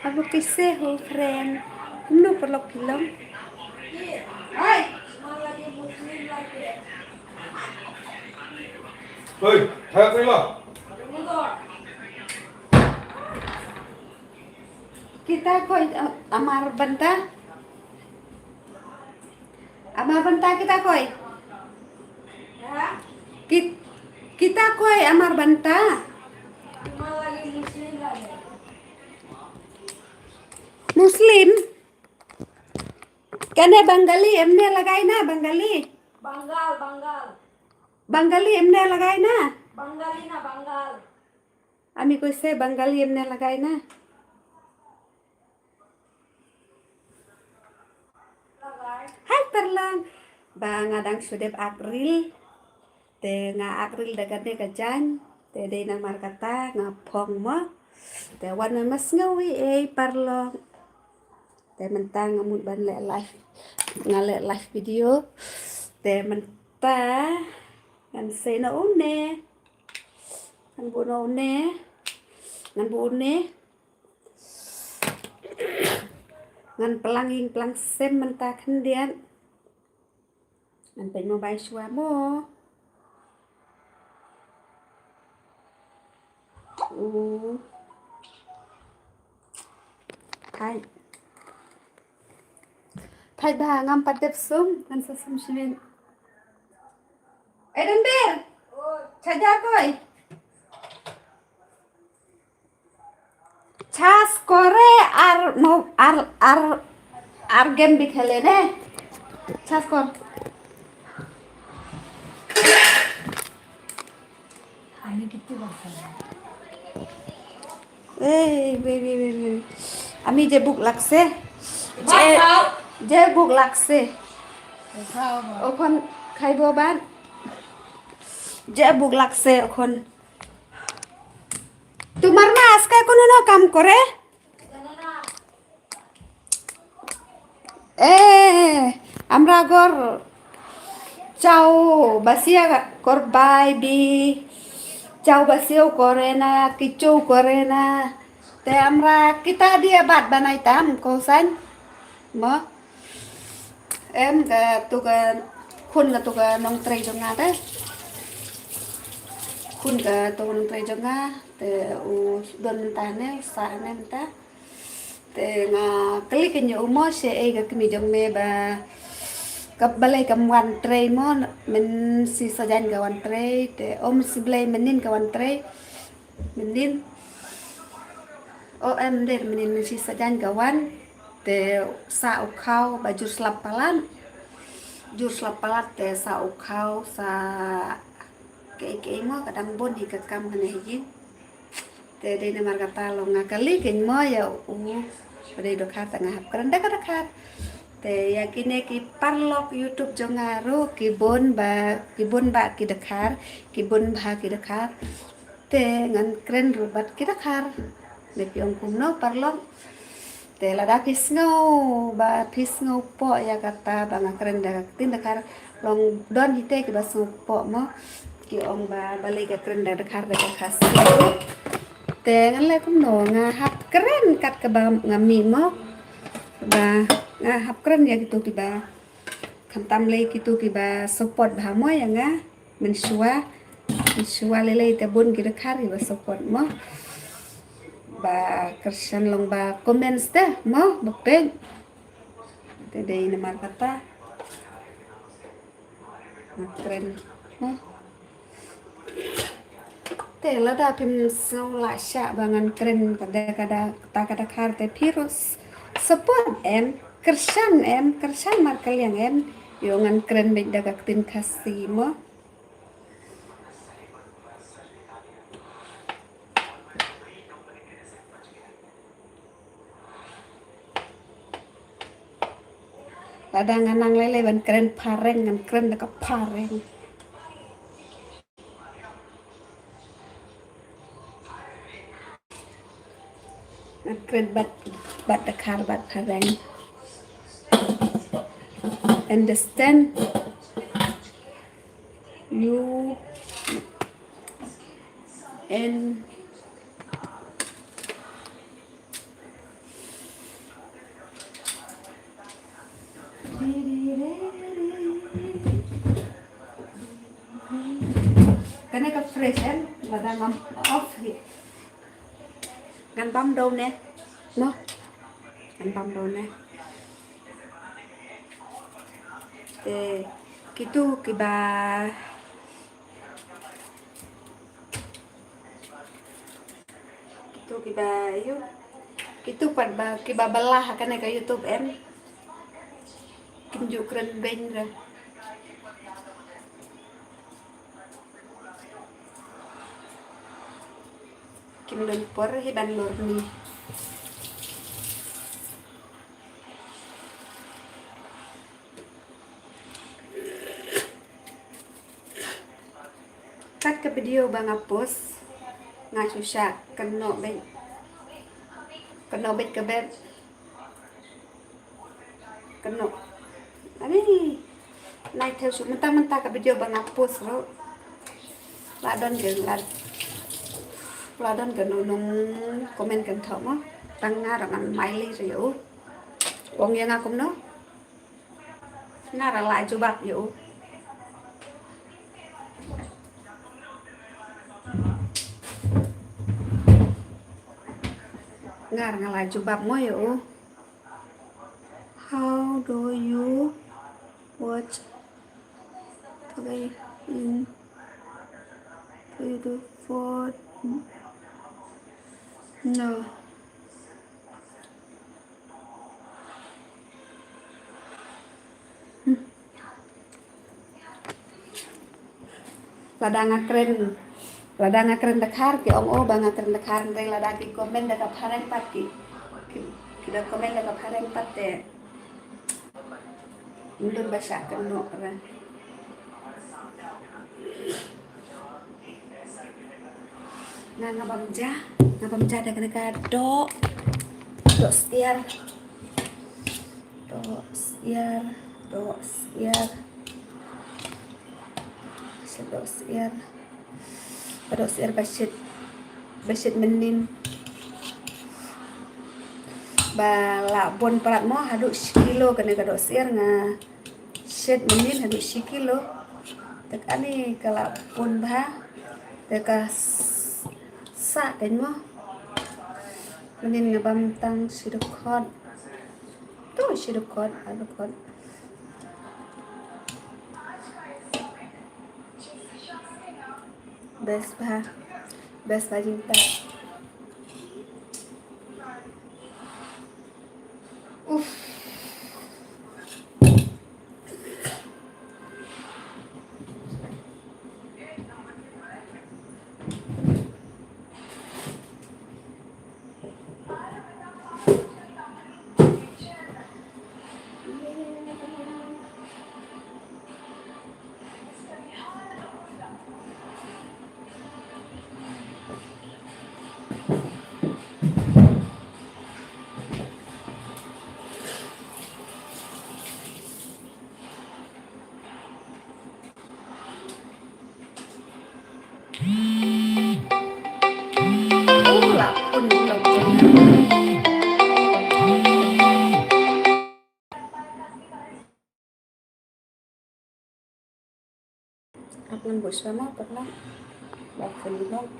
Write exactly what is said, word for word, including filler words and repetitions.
Abo kise ho friend. Kumno paralok ki long. Hei, hai, hai, lah. Kita koi, eh, amar banta. Amar banta kita koi. Kit-, kita koi amar banta. Muslim. Kane Bengali emne lagai na, Bengali. Bengal, Bengal. Bengali emne lagai na. Bengali na, Bengal. Ami koi se Bengali emne lagai na. Hai paralok. Ba nga dang shu dep act reel. Te nga act reel da kane ka jaiñ. Te dei namar kata nga phong mo. Te wan ma sngew ei paralok. Te mynta nga mut ban leh live. Nga leh live video. Te mynta ngan sei na une. Ngan buh na une. Ngan buh une. Ngan plang ïing plang sem mynta khyndiat. Ngan peit mobile shuwa mo. U. Thait. Thait ba ngam pat dep sum, ngan sa sum shibit. Eh, Dambir. Chaja koi. Chas kore ar mo-, ar, ar, ar game bi khele ne. Chas kor. Ei, wei, wei, wei, wei. Ami je buk lakse. Je, je buk lakse. Okhon khai bo ban. Je buk lakse okhon. Tumar ma aska kono no kam kore? Eh, amra gor chau basia kor bai bi. Chau basio kore na, kichu kore na. Te amra kita dia bat banai tam, kosan. Mo? Em, katu ka khun katu ka nongtrei jong nga te. Khun katu ka nongtrei jong nga te u don mynta ne, u sah ne mynta. Te nga kylli kynja u mo shaei ka kmie jong me ba ka balei kam wan trei mo, mynsi sajan ka wan trei te, o mynsi balei mynnin ka wan trei. Mynnin. O em der mynnin mynsi sajan ka wan. Te sah u khaw ba jur slap palat. Jur slap palat te sah u khaw sah kaei kaei mo ka dang bun hi ka kam kane hi. Te dei namar kata long nga kylli kynja mo ïa u. Ba dei dkhar te nga hap kren da ka dkhar. Te ïa kine ki paralok YouTube jong nga ruh ki bun ba, ki bun ba ki dkhar, ki bun ba ki dkhar. Te ngan kren ruh bad ki dkhar. Lei phi ong kumno paralok. Te lada phi sngew ba phi sngewpoh ïa kata ba nga kren da ka ktien dkhar, long don hi te kiba sngewpoh mo. Ki ong ba balei ka kren da dkhar da ka Khasi. Te ngan leh kumno, nga hap kren kat kaba nga mih mo. Ba nga hap kren ïa kito kiba khamtam lei kito kiba support bha mo ïa nga. Mynshuwa, mynshuwa lei lei te bun ki dkhar kiba support mo. Ba kyrshan long ba comments te mo ba peit. Te dei namar kata. Nga kren mo. Te lada phim sngew lah shah ba ngan kren ka da ka da ta ka dkhar te phi ruh support em, kyrshan em, kyrshan markylliang em. Ïoh ngan kren beit da ka ktien Khasi mo. Lada nga nang lei lei ban kren phareng, ngan kren da ka phareng. Ngan kren bad, bad dkhar bad phareng. Understand? You and, Present, lada ngam off hi. Ngan bam daw ne. No. Ngan bam daw ne. Te kitu kiba, kitu kiba yu, kitu pat ba kiba bala ha kane ka YouTube em. Kin ju kren beng ra. Kim don por hi ban lor ni. Kat ka video ba nga post nga shu sha kano beng, kano beng ka beb. Kano. Ani. Nai thew shu mynta mynta ka video ba nga post ro. La don ke la, la don ke no nong comment kan tho mo. Tang nga ra ngan mai li ro yo. Wong ya nga kumno. Nga ra la jubab yo. Nga ra ngan la jubab mo yo. How do you watch today in three to four? No. Lada nga kren, lada nga kren dkhar ki ong o ba nga kren dkhar, hynrei lada ki comment da ka phareng pat ki, ki, ki da comment da ka phareng pat te. Ym don ba shah kynnoh ra. Nga nga bam ja, nga bam ja da kane ka doh, doh syiar. Doh syiar, doh syiar. Sa doh syiar. Ka doh syiar ba shit, ba shit mynnin. Ba la bun palat mo haduh shi kilo kane ka doh syiar, nga shet mynnin haduh shi kilo. Te kane ka la bun bha. Te ka s-, sah kein mo. Mynnin nga bam tang shi dkhot. To shi dkhot, ar dkhot. Best bha. Best bha jingtap. Uff. Ap ngan buh shuwa ma, pat la. Ba phone nong.